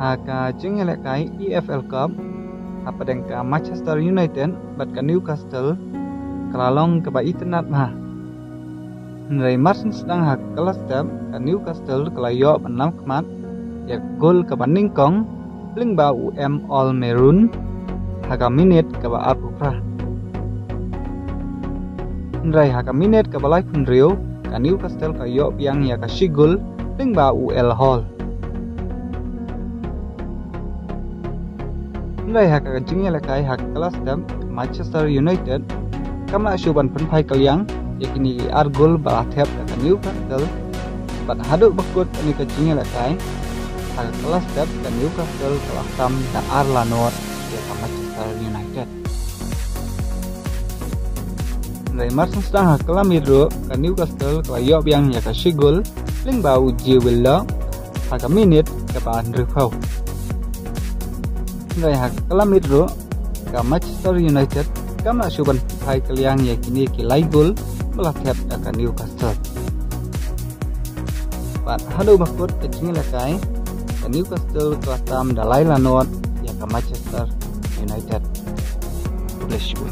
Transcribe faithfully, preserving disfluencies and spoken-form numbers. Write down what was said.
Ha ka jingïalehkai E F L Cup hapdeng ka Manchester United bad ka Newcastle, ka la long kaba itynnad bha. Hynrei mar shen sdang ha ka kala step, ka Newcastle ka la ïoh ban lam khmat ïa ka gol kaba nyngkong lyngba u M Almiron ha ka minit kaba arphew phra. Hynrei ha ka minit kaba laiphew hynriew, ka Newcastle ka ïoh biang ïa ka shi gol lyngba u L Hall. Hynrei ha ka jingïalehkai ha ka kala step, Manchester United kam lah shuh ban pynphai kylliang ïa kine ki ar gol ba la thep da ka Newcastle. Bad haduh ba kut kane ka jingïalehkai, ha ka kala step ka Newcastle ka la sam da ar la nod ïa ka Manchester United. Hynrei mar shen sdang ha ka kala miet ruh, ka Newcastle ka la ïoh biang ïa ka shi gol lyngba u Joe Willock ha ka minit kaba hynriewphew. Hynrei ha ka kala miet ruh, ka Manchester United kam lah shuh ban pynphai kylliang ïa kine ki lai gol ba la thep da ka Newcastle. Bad haduh ba kut ka jingïalehkai, ka Newcastle ka la sam da lai la nod ïa ka Manchester United. Khublei shibun.